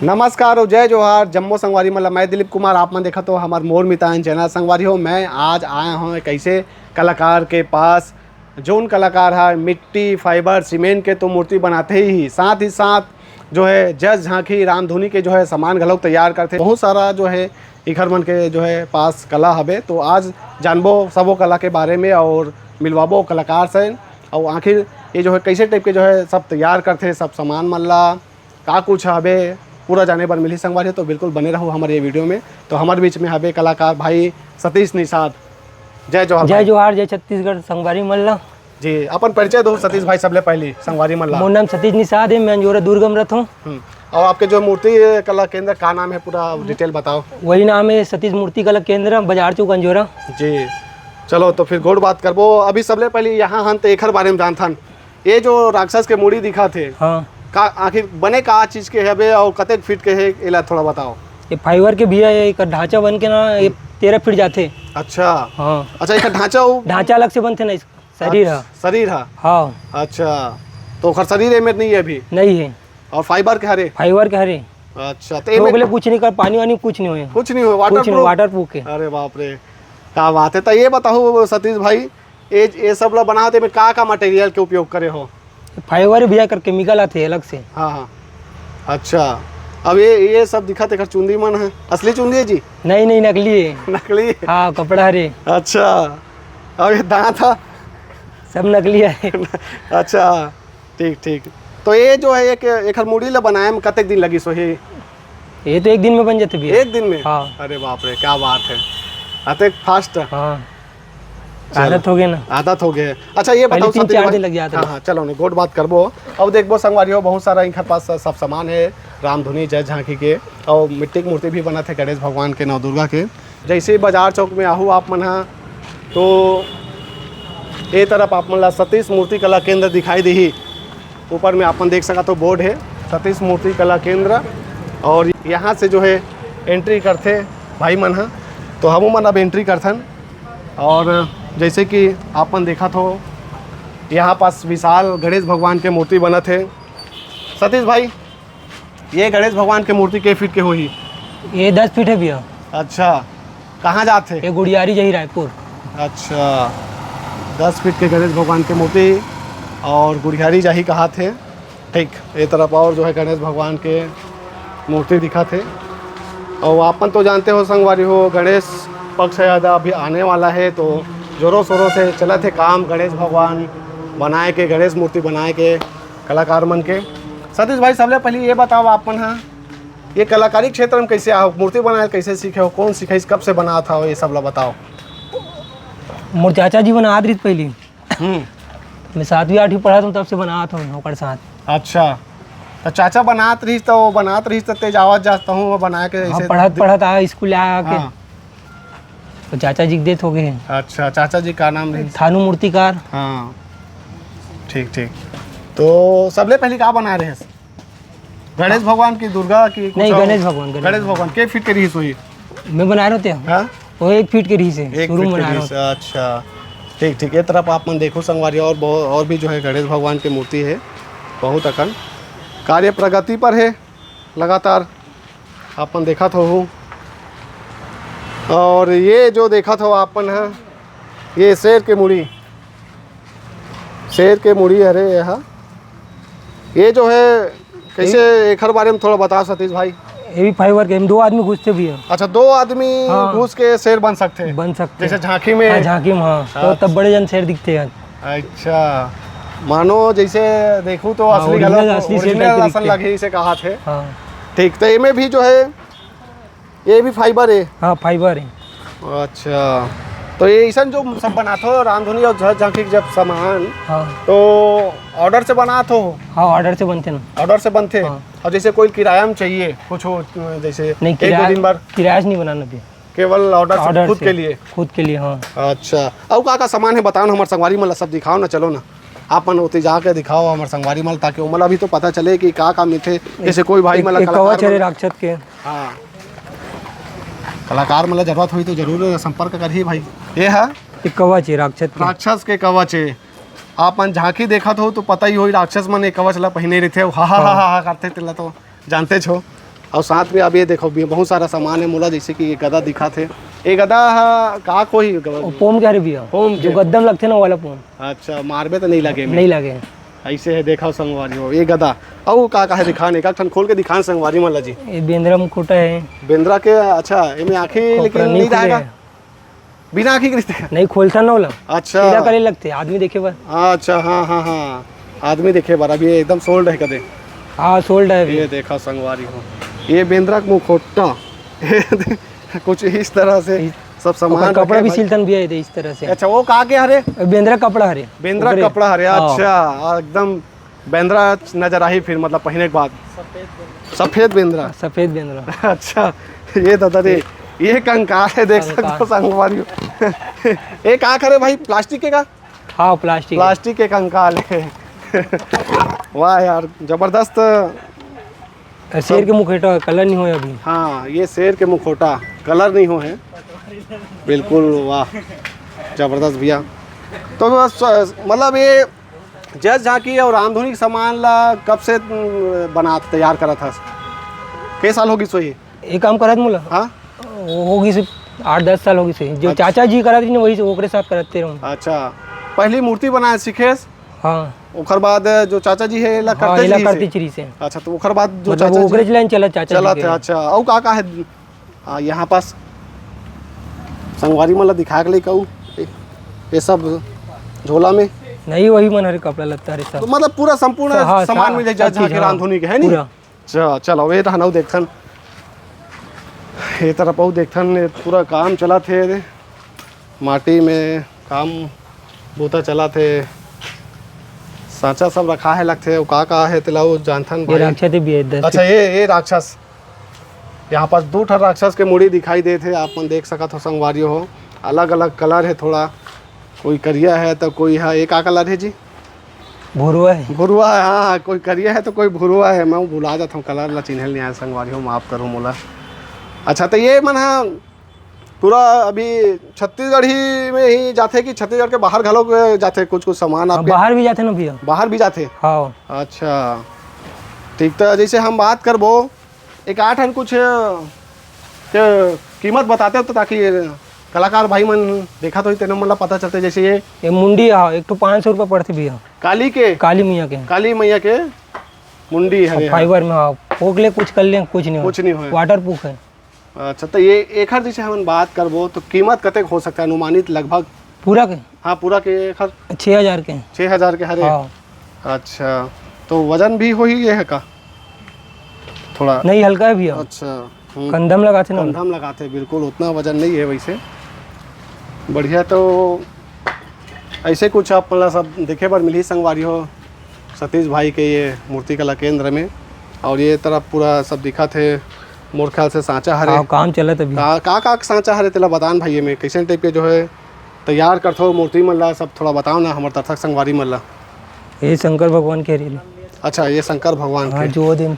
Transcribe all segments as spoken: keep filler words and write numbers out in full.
नमस्कार अउ जय जोहार, जम्मो संगवारी मन ला। मैं दिलीप कुमार, आप मन देखत हो हमर मोर मितान चैनल। संगवारी हो, मैं आज आया हूँ एक ऐसे कलाकार के पास, जोन कलाकार ह मिट्टी, फाइबर, सीमेंट के तो मूर्ति बनाते ही, साथ ही साथ जो है जस झांकी, रामधुनी के जो है सामान घलोक तैयार करथे। बहुत सारा जो है इखर मन के जो है पास कला हवे। तो आज जानबो सबो कला के बारे में और मिलवाबो कलाकार से, और आखिर ये जो है कैसे टाइप के जो है सब तैयार करथे, सब सामान मन ला, का कुछ हवे, पूरा जाने बर मिलही संगवारी हो। तो बिल्कुल बने रहू हमर ये वीडियो में। तो हमर बीच में हवे कलाकार भाई सतीश निषाद। जय जोहार जय भाई। जोहार, जय छत्तीसगढ़ संगवारी मन ला। जी, अपन परिचय दो सतीश भाई, सबले पहली संगवारी मन ला। मोर नाम सतीश निषाद है, मैं अंजोरा दुर्ग में रहता हूँ। हम्म। और आपके जो मूर्ति कला केंद्र का नाम है, पूरा डिटेल बताओ। वही नाम है सतीश मूर्ति कला केंद्र, बाजार चौक अंजोरा। जी, चलो तो फिर गोठ बात करबो। अभी सबले पहले यहाँ हन तो एखर बारे में जानथन, ये जो राक्षस के मुड़ी दिखा थे, हाँ। का आखिर बने का चीज के हवे और कतेक फीट के है, एला थोड़ा बताओ। ये फाइबर के भैया, ये एकर ढांचा बन के ना, ये तेरह फीट जाथे। अच्छा। हाँ। अच्छा, एकर ढांचा वो ढांचा अलग से बनथे ना, इस शरीर ह। अच्छा, शरीर ह। हाँ। अच्छा, तो ओकर शरीर एमे नहीं है अभी? नहीं है। और फाइबर के हरे? फाइबर के हरे। अच्छा, तो तो एमे ओकले कुछ नहीं कर, पानी वानी कुछ नहीं होए। कुछ नहीं होए, कुछ नहीं, waterproof? Waterproof के। अरे बाप रे, क्या बात है। तो ये बताओ सतीश भाई, ये, ये सब ला बनाओ तो एमे का का मटेरियल के उपयोग करे हो? फाइबर भैया कर केमिकल आथे अलग से। हाँ, हाँ। अच्छा, अब ये, ये सब दिखत एकर चुंदी मन है, असली चुंदी है जी? नहीं, नहीं, नकली है। नकली है? हाँ, कपड़ा हरे। अच्छा, अब ये दांत है? सब नकली है। अच्छा, ठीक, ठीक। तो ये जो है एक, एकर मुड़ी ला बनाए में कतेक दिन लगिस होही? ये तो एक दिन में बन जाथे भैया। एक दिन में? हाँ। अरे बाप रे, क्या बात है, अतेक फास्ट। हाँ। चलो। आदत हो गया ना। आदत हो गया। अच्छा, ये पहले बताओ तीन सतीश चार भाई। दिन लग जाते हाँ, हैं। हाँ, चलो ना, गोठ बात करबो। अब देखबो संगवारी हो, बहुत सारा इनके पास सब सामान है, रामधुनी, जय झांकी के, और मिट्टी की मूर्ति भी बनत है गणेश भगवान के, नवदुर्गा के। जैसे ही बाजार चौक में आहू आप मन हा, तो ये तरफ आप मन ला सतीश मूर्ति कला केंद्र दिखाई देही। ऊपर में आप मन देख सकत हो, बोर्ड है सतीश मूर्ति कला केंद्र, और यहाँ से जो है एंट्री करथे भाई मन हा। तो हमू मन अब एंट्री करथन। और जैसे कि आप मन देखत हो, यहाँ पास विशाल गणेश भगवान के मूर्ति बनत है। सतीश भाई, ये गणेश भगवान के मूर्ति के फीट के होही? ये दस फीट है भैया। अच्छा, कहाँ जात हे? ये गुड़ियारी जाही रायपुर। अच्छा, दस फीट के गणेश भगवान के मूर्ति, और गुड़ियारी जाही कहात हे। ठीक, ये तरफ और जो है गणेश भगवान के मूर्ति दिखत हे। और आप मन तो जानते हो संगवारी हो, गणेश पक्ष है, अभी आने वाला है, तो जोरों शोरों से चलत हे काम गणेश भगवान बनाए के, गणेश मूर्ति बनाए के कलाकार मन के। सतीश भाई, सबले पहले ये बताओ आप मन हा, ये कलाकारी क्षेत्र में कैसे आओ, मूर्ति बनाए कैसे सीखे हो, कौन सिखाइस, कब से बनात हो, ये सब ला बताओ। मोर चाचा जी बनात रहिस पहली। हम्म। मैं सातवीं आठवीं पढ़त हूँ, तब से बनात हूँ ओकर साथ। अच्छा, तो चाचा बनात रहिस, तो वो बनात रहिस, तो तेज आवाज जाता हूँ, वो बना के हाँ, ऐसे पढ़त, पढ़त आ, स्कूल आ, आके। हाँ। तो चाचा जी के death हो गए हैं। अच्छा, चाचा जी का नाम रहिस? थानू मूर्तिकार। हाँ, ठीक, ठीक। तो सबले पहले का बना रहे हैं? गणेश भगवान की, दुर्गा की, कुछ नहीं, और? गणेश भगवान, गणेश गणेश भगवान। भगवान के फीट के रहिस होही? मैं बना रहे थे। हाँ? वो एक फीट के रहिस है, एक शुरू फीट में के बना रहिस, रहे थे। अच्छा, ठीक, ठीक। ये तरफ आप मन देखो संगवारी, और बहुत, और भी जो है गणेश भगवान की मूर्ति है, बहुत अकन कार्य प्रगति पर है लगातार, आप मन देखत हो। और ये जो देखत हो आप मन है, ये शेर के मुड़ी, शेर के मुड़ी हरे ये हा। ये जो है कैसे, एखर बारे में थोड़ा बताओ सतीश भाई। ये भी फाइबर के, हम दो आदमी घुसते भी हैं। अच्छा, दो आदमी हाँ। घुस के शेर बन सकते हैं? बन सकते जैसे हैं। झांकी में? हाँ, झांकी में, हाँ। तो अच्छा। तब बड़े जन शेर दिखते हैं। अच्छा, मानो जैसे देखूं तो हाँ, असली original, गलत, असली शेर original टाइप के असन दिखते हैं। लगे, इसे कहा थे। हाँ। ठीक, तो इमे भी जो है, ये भी फाइबर है? हाँ, फाइबर है। अच्छा, तो ये ऐसन जो सब बनात हो रामधुनी और झ-, झांकी के जब सामान, हाँ। तो ऑर्डर से बनात हो? हाँ, ऑर्डर से बनते ना। ऑर्डर से बनते? हाँ। और जैसे कोई किराया में चाहिए कुछ हो, जैसे नहीं, एक दो किराया, दिन बाद? किराया से नहीं बनाना भी। केवल ऑर्डर से, ऑर्डर खुद से, के लिए? खुद के लिए, हाँ। अच्छा, और का का सामान है बताओ ना, हमारे संगवारी मन ला सब दिखाओ ना, चलो ना। आप मन ओती जाके दिखाओ हमर संगवारी मन, ताकि ओमन ला भी तो पता चले कि का का मिलथे। जैसे कोई भाई एक, मन ला एक कलाकार कवच हरे मन राक्षस के। हाँ। कलाकार मन ला जरूरत होही तो जरूर संपर्क करही भाई। ये हा? एक कवच है राक्षस के। राक्षस के कवच है। आप मन झांकी देखत हो तो पता ही होही, राक्षस मन ये कवच ला पहिने रहिथे, हा, हा, हा, हाँ। हा, हा करथे, तेला तो जानते छो। अउ साथ में अब ये देखो भी बहुत सारा सामान हे मोला, जैसे कि ये गदा दिखात हे। ये गदा ह का कोई ग- वो पोम के हरे भैया, पोम जो के? गद्दा म लगथे ना, वो वाला पोम। अच्छा, मारबे तो नहीं लगे में। नहीं लगे। ऐसे हे, देखो संगवारी हो, ये गदा। अउ का का हे दिखान, एक ठन खोल के दिखान संगवारी मन ला जी। ये बेंदरा मुखोटा हे। बेंदरा के, अच्छा, एमे आँखी खोपरा लेकिन नहीं नहीं खुले रहेगा। हे। बिना आँखी के रिश्ते का? नहीं खोलता ना ओला। अच्छा। सीधा करे लगथे आदमी देखे बर। अच्छा, हाँ, हाँ, हाँ। आदमी देखे बर। अभी ये एकदम सोल्ड हे कदे? हाँ, सोल्ड हे अभी। ये देखा संगवारी हो, ये बेंदरा के मुखोटा। कुछ इस तरह से इस-, सब सामान ओकर कपड़ा रखे भी भाई। सिलथन भी हे इस तरह से। अच्छा, वो का के हरे? बेंदरा कपड़ा हरे। बेंदरा ओकरे। कपड़ा हरे, हाँ। अच्छा, एकदम बेंदरा नजर आही फिर, मतलब, पहिने के बाद। सफेद बेंदरा। सफेद बेंदरा। अच्छा, ये दादा रे, ये कंकाल हे, देख सकत हो कंकाल। संगवारी हो। ये का करे भाई, प्लास्टिक के का? हाँ, प्लास्टिक के। प्लास्टिक के कंकाल हे। वाह यार, जबरदस्त। शेर के मुखोटा, कलर नहीं होय अभी। हाँ, ये शेर के मुखोटा, कलर नहीं होय हे। बिल्कुल, वाह, जबरदस्त भैया। तो बस, मतलब, ये जस झांकी अउ रामधुनी के सामान ला कब से, उम, बनात, तैयार करत हस? के साल होगिस होही? ये काम करत मोला? हाँ? वो होगिस आठ दस साल होगिस हे। जो अच्छा। चाचा जी करत रहिन, वही से ओकरे साथ करते रहूँ। अच्छा, पहली मूर्ति बनाए सीखेस? हाँ। ओकर बाद जो चाचा जी हे, एला हाँ, करते एला जी से? करते चरी से। अच्छा, तो ओकर बाद जो मतलब, चाचा ओकरे जी चलन चलत, चाचा जी चलत के। हे, अच्छा। अउ का का हे? आ, यहाँ पास संगवारी मन ला दिखा के लइका अउ ये, ये सब झोला में। नहीं, वही मन हरे कपड़ा लत्ता हरे सब। तो मतलब पूरा संपूर्ण हाँ, सामान सा-, मिल जाए, सब जहाँ चीज, के हाँ, रांधुनी के, है नी? पूरा। च-, चलो, ये रहना अउ देखथन, ये तरफ अउ देखथन, ये पूरा काम चलत हे, माटी में काम बूता चलत हे, सांचा सब रखा हे लगथे, अउ का का हे तेला अउ जानथन ये भाई। राक्षस भी है, दस अच्छा, ये, ये राक्षस। यहाँ पास दू ठन राक्षस के मुड़ी दिखाई देत हे, आप मन देख सकत हो संगवारी हो। अलग-अलग कलर हे थोड़ा, कोई करिया हे त कोई ह, ये का कलर हे जी? भुरवा हे। भुरवा हे, हाँ, हाँ, कोई करिया हे त कोई भुरवा हे। मैं भुला जात हूँ, कलर ला चिन्हे ल नइ आए संगवारी हो, माफ करो मोला। अच्छा, त ये मन ह पूरा अभी छत्तीसगढ़ ही में ही जाथे कि छत्तीसगढ़ के बाहर घलो जाथे कुछ-कुछ सामान हाँ, आपके? बाहर भी जाथे ना भैया। बाहर भी जाथे? हाँ। अच्छा, ठीक, त जैसे हम बात करबो एक आध ठन कुछ के कीमत बताते हो तो, ताकि कलाकार भाई मन देखत होही, तेनो मन ला पता चलते। जैसे ये ये मुंडी हा, एक ठो पाँच सौ रुपया पड़थे भैया। काली के? काली मैया के। काली मैया के मुंडी हरे, हाँ। फाइबर में, हाँ, फोक ले कुछ कर ले, कुछ नहीं हो। कुछ नहीं होय। वाटरप्रूफ है। अच्छा, तो ये एखर जैसे हमन बात करबो तो कीमत कतेक हो सकता है अनुमानित लगभग? पूरा के? हाँ, पूरा के एखर छः हज़ार के। छः हज़ार के हरे? हाँ। अच्छा, तो वजन भी होही ये है का? थोड़ा नहीं, हल्का है भैया। अच्छा, हम्म। कंधा म लगाथे ना। कंधा म लगाथे, बिल्कुल उतना वजन नहीं है वैसे। बढ़िया, तो ऐसे कुछ आप मतलब सब देखे बर मिलही संगवारी हो सतीश भाई के ये मूर्ति कला केंद्र में। और ये तरफ पूरा सब दिखत हे, मोर ख्याल से सांचा हरे। हाँ, काम चलत अभी। का, का, का सांचा हरे तेला बतान भाई, ये में कैसन टाइप के जो है तैयार करथो मूर्ति मन ला, सब थोड़ा बताओ ना हमर दर्शक संगवारी मन ला। ये शंकर भगवान के हरे। अच्छा, ये शंकर भगवान हाँ, के। जो दिन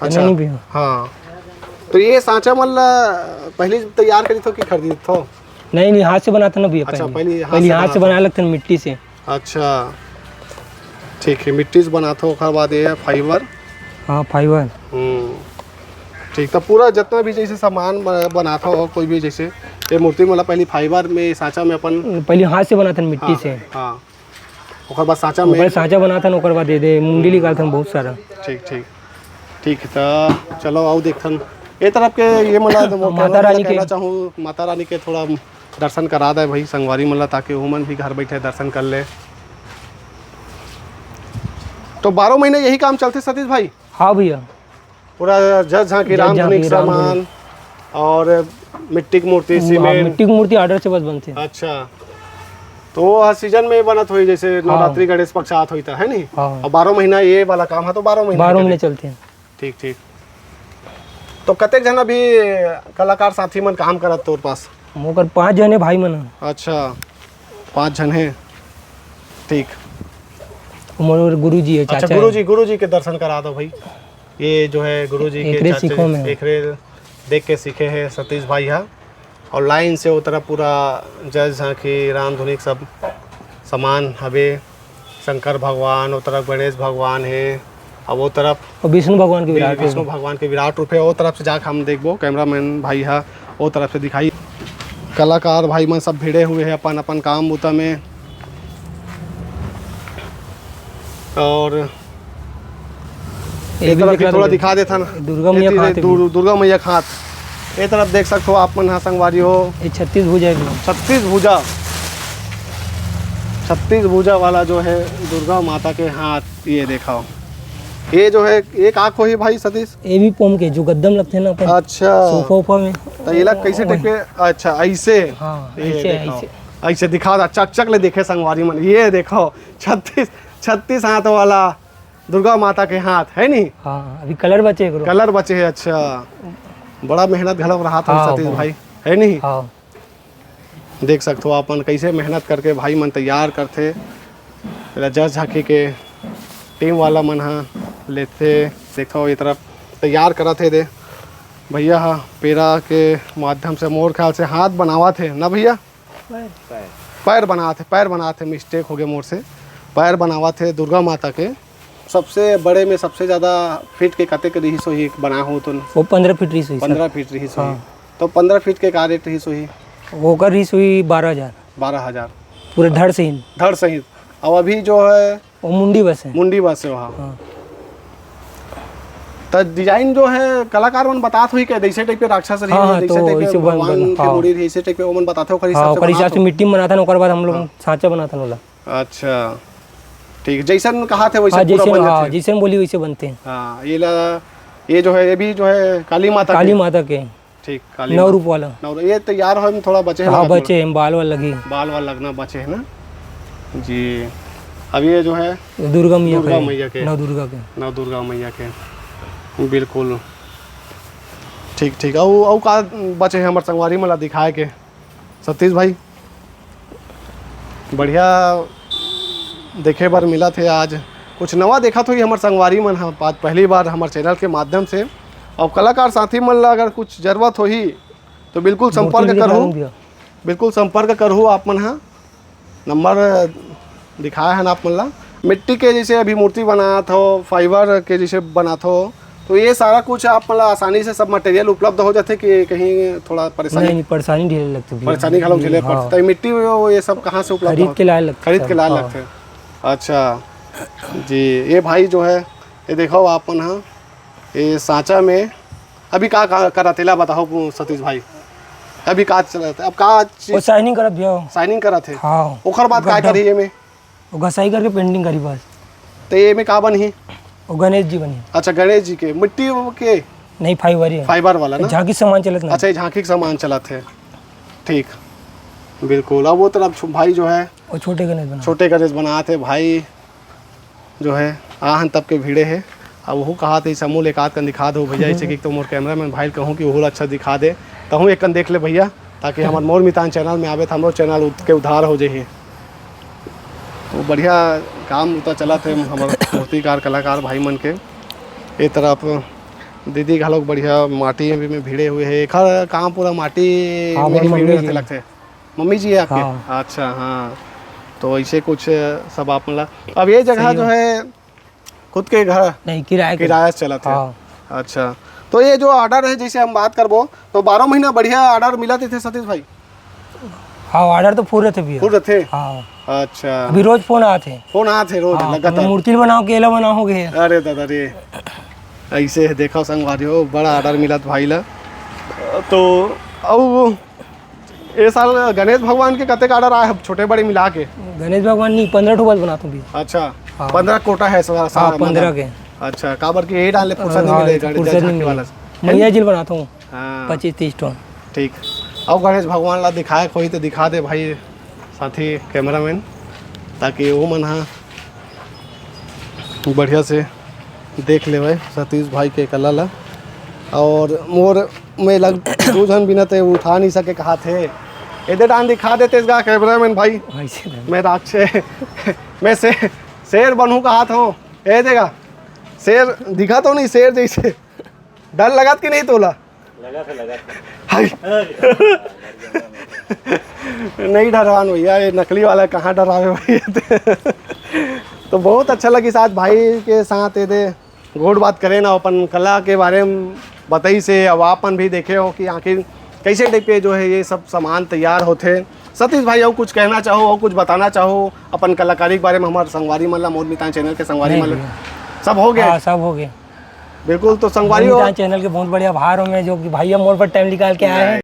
अच्छा। नहीं भी हो। हाँ, तो ये सांचा मन ला पहली तैयार करी थो कि खरीदी थो? नहीं, नहीं, हाथ से बनाता ना भैया अच्छा, पहले। पहले हाथ पहले से हाथ से बनाता। बना लगते हैं मिट्टी से। अच्छा, ठीक है, मिट्टी से बनाथो, ओकर बाद ये है फाइबर। हाँ, फाइबर। हम्म, ठीक, तो पूरा जितना भी जैसे सामान ब-, बनाथो, कोई भी जैसे ये मूर्ति मतलब पहली फाइबर में, सांचा में अपन पहले हाथ से बनाथन मिट्टी हाँ, से। हाँ, ओकर बाद सांचा ओकर में। सांचा बनाथन, ओकर बाद ये दे मुंडी निकालथन बहुत सारा। ठीक, ठीक, ठीक, तो चलो आओ देखथन ये तरफ के, ये मतलब माता रानी के। कहना चाहूँ, माता रानी के थोड़ा दर्शन करा दे भाई संगवारी मन ला, ताकि ओमन भी घर बैठे दर्शन कर ले। तो बारह महीने यही काम चलथे सतीश भाई? हाँ भैया। पूरा जस झांकी जस रामधुनी के झांकी रामधुनी। सामान और मिट्टी की मूर्ति, हाँ, सीमेंट। मिट्टी की मूर्ति ऑर्डर से बस बनथे। अच्छा, तो वो हर सीजन में बनत होही, जैसे हाँ। नवरात्रि गणेश पक्ष आत होही त, है नी? हाँ। और बारह महीना ये वाला काम है तो बारह महीना बारह चले। महीने चलथे। ठीक, ठीक। तो कतेक झन अभी कलाकार साथी मन काम करत तोर पास? मोकर पाँच झन हे भाई मन। अच्छा, पाँच झन हे, ठीक। मोर गुरु जी हे, अच्छा, चाचा गुरु हे। जी, गुरु जी के दर्शन करा दो भाई। ये जो है गुरु जी के एकरे चाचा, सीखो मैं। एकरे देख के सीखे हे सतीश भाई हा। और लाइन से वो तरफ पूरा जस झांकी, रामधुनी सब सामान हवे। शंकर भगवान, वो तरफ गणेश भगवान हे, अब वो तरफ और विष्णु भगवान के वि-, विराट विष्णु रूप। भगवान के विराट रूप है। वो तरफ से जाके हम देखबो, कैमरामैन भाई हा वो तरफ से दिखाई। कलाकार भाई मन सब भिड़े हुए हैं अपन अपन काम बुता में। और ये ये भी तरफ देख भी ला थोड़ा दीदी। दिखा देता ना। दुर्गा ये मैया तीर-, खात है दुर-, भी। दुर्गा मैया खात। ये तरफ देख सकते हो आप मन हा संगवारी हो। ये छत्तीस भुजा है एकदम। छत्तीस भुजा, छत्तीस भुजा वाला जो है दुर्गा माता के हाथ, ये देखो। ये जो है, एक आँख होही भाई सतीश? ये भी पोम के, जो गद्दम लगथे ना अपन अच्छा। सोफा उफा में। तो ये ला कैसे वही। टाइप के? अच्छा, ऐसे। हाँ, ये ऐसे, देखो। ऐसे। ऐसे दिखा दा, चक चक ले देखे संगवारी मन। ये देखो, छत्तीस, छत्तीस हाथ वाला दुर्गा माता के हाथ है नी? हाँ, अभी कलर बचे एकरो। कलर बचे है, अच्छा। बड़ा मेहनत घलो रहा था हाँ, सतीश बहुत। भाई, है नी? हाँ। देख सकथो अपन कैसे मेहनत करके भाई मन तैयार करथे। एला जस झांकी के टीम वाला मन ह लेथे। देखो ये तरफ तैयार करत हे दे भैया ह, पेरा के माध्यम से मोर ख्याल से हाथ बनावत हे ना भैया? पैर। पैर बनात हे, पैर बनात हे, मिस्टेक हो गया मोर से। पैर बनावत हे दुर्गा माता के। सबसे बड़े में सबसे ज्यादा फीट के कतेक रिहिस होही, बना हो तो? वो पंद्रह फीट रिहिस होही, सर। पंद्रह फीट रिहिस होही। हाँ। तो पंद्रह फीट के का रेट रिहिस होही? ओकर रिहिस होही बारह हजार। बारह हजार। पूरे धड़ सहित। धड़ सहित। अब अभी जो है वो मुंडी बस है। मुंडी बस है वहाँ। हाँ। त डिजाइन जो है कलाकार मन बतात होही के, जैसे टाइप के राक्षस रही हाँ, है, हाँ, जैसे तो टाइप के वैसे बन-, भगवान बन-, के हाँ। मुड़ी रही, ऐसे टाइप के ओमन बताते, ओकर हाँ, हिसाब से ओकर हिसाब बनात से हो। मिट्टी में बनाता ना, ओकर बाद हम लोग हाँ। सांचा बनाता ना ओला। अच्छा, ठीक, जैसन कहा थे वैसे हाँ, पूरा जैसे, बन हाँ, जाथे। जैसे हम बोली वैसे बनते हैं। हाँ, ये ला, ये जो है, ये भी जो है काली माता काली के। माता के। ठीक, काली नौ माता। रूप वाला। नौ, ये तैयार हो, थोड़ा बचे हाँ, लगा बचे हैं, बाल वाल लगी। बाल वाल लगना बचे है ना जी। अब ये जो है दुर्गा मैया दुर्गा के। मैया के। नौ दुर्गा के। नौ दुर्गा मैया के, बिल्कुल। ठीक, ठीक। अउ, अउ का बचे है हमर संगवारी मन ला दिखाए के? सतीश भाई, बढ़िया देखे बर मिलत हे आज। कुछ नवा देखत होही हमर संगवारी मन ह, आज पहली बार हमर चैनल के माध्यम से। अउ कलाकार साथी मन ला अगर कुछ जरूरत होही तो बिल्कुल मूर्ति संपर्क भी करहू, दिखा देंगे। बिल्कुल संपर्क करहू आप मन ह। नंबर दिखाए हन आप मन ला। मिट्टी के जैसे अभी मूर्ति बनात हो, फाइबर के जैसे बनात हो, तो ये सारा कुछ आप मन ला आसानी से सब मटेरियल उपलब्ध हो जाथे कि कहीं थोड़ा परेशानी? नहीं, नहीं, परेशानी झेले लगथे भैया। परेशानी घलो झेले हाँ। पड़थे। तो मिट्टी वो ये सब कहाँ से उपलब्ध खरीद हो? के लाए लगथे खरीद सब, के लाए हाँ। लगथे। अच्छा जी, ये भाई जो है, ये देखो आप मन ह, ये सांचा में अभी का, का करत हे, ला बताओ सतीश भाई, अभी का चलत हे? अब का चीज? वो साइनिंग करत भैया। साइनिंग करत हे? हाँ। ओकर बाद का गड्ढा। करी एमे? वो घसाई करके पेंटिंग करी बस। तो ये में का बनही? वो गणेश जी बनही। अच्छा, गणेश जी के। मिट्टी वो के? नहीं, फाइबर ही है। फाइबर वाला ना? झांकी सामान चलत ना। अच्छा, ये झांकी के सामान चलत हे। ठीक, बिल्कुल। अब वो तरफ छु-, भाई जो है, वो छोटे गणेश बना। छोटे गणेश बनात हे भाई। जो है, आहन तब के भिड़े हे। अब वहू कहा थे, समूह ले एकाध कन दिखा दो भैया, ऐसे कि तो मोर कैमरामैन भाई ल कहूँ कि वहू ला अच्छा दिखा दे, तहूँ एक कन देख ले भैया, ताकि हमर मोर मितान चैनल में आवे, त हमरो चैनल उत-, के उद्धार हो जाही। तो बढ़िया काम उता चलत हे हमर मूर्तिकार कलाकार भाई मन के। ए तरफ दीदी घलोक बढ़िया माटी में भिड़े हुए हे। एखर काम पूरा माटी हाँ, में ही मोर भिड़े मम्मी रहथे जी। लगथे। मम्मी जी है आपके? हाँ। अच्छा, हाँ। तो ऐसे कुछ सब आप मतलब, अब ये जगह सही जो हो। है, खुद के घर नहीं, किराए के। किराया से चलत है। हाँ। अच्छा, तो ये जो ऑर्डर है, जैसे हम बात करबो, तो बारह महीना बढ़िया ऑर्डर मिलत हे सतीश भाई? हाँ, ऑर्डर तो फुल रहथे भैया। फुल रहथे? हाँ। अच्छा। अभी रोज फोन आत हे। फोन आत हे रोज, हाँ, लगातार? मूर्ति बनाओ, केला बनाओ, हो गए। अरे दादा रे, ऐसे है, देखो संगवारी हो, बड़ा ऑर्डर मिलत भाई ला। तो अब ये साल गणेश भगवान के कतेक ऑर्डर आए हे, छोटे बड़े मिला के? गणेश भगवान नहीं, पंद्रह ठो बस बनाता हूँ भैया। अच्छा, हाँ। पंद्रह कोटा है सारा, हाँ, सारा पंद्रह मतलब। के। अच्छा, काबर कि यही डालने फुर्सत नहीं हाँ, मिले, गणेश फुर्सत नहीं झांकी मिले। वाला से। मैया जी बनाता हूँ, हाँ। पच्चीस तीस ठो। ठीक, अउ गणेश भगवान ला दिखाए कोई तो दिखा दे भाई, साथी कैमरामैन, ताकि वो मन हा बढ़िया से देख लेवे सतीश भाई के कला ला। और मोर में लग दू झन बिना ते उठा नहीं सके कहा थे। एदे डान दिखा देते इसका कैमरामैन भाई। वैसे नहीं। मैं राक्षस, मैं से, शेर बनू कहा था। ए देगा, शेर दिखा तो नहीं, शेर जैसे। डर लगत कि नहीं तोला? लगत हे, लगत हे। हाय। नहीं डरवान भैया, ये नकली वाला कहाँ डरावे भैया? तो बहुत अच्छा लगिस आज भाई के साथ ये दे गोठ बात करेन, अपन कला के बारे में बताइस हे, अउ आप मन भी देखे हो कि आखिर कैसे टाइप के जो है ये सब सामान तैयार होथे। सतीश भाई, अउ कुछ कहना चाहो, अउ कुछ बताना चाहो अपन कलाकारी के बारे में, हमारे संगवारी मन ला, मोर मितान चैनल के संगवारी नहीं मन ला? भैया। सब हो गए? हाँ, सब हो गए। बिल्कुल, तो संगवारी हो, मितान चैनल के बहुत बड़े आभार हो मैं, जो कि भैया मोर पर टाइम निकाल के आए हैं।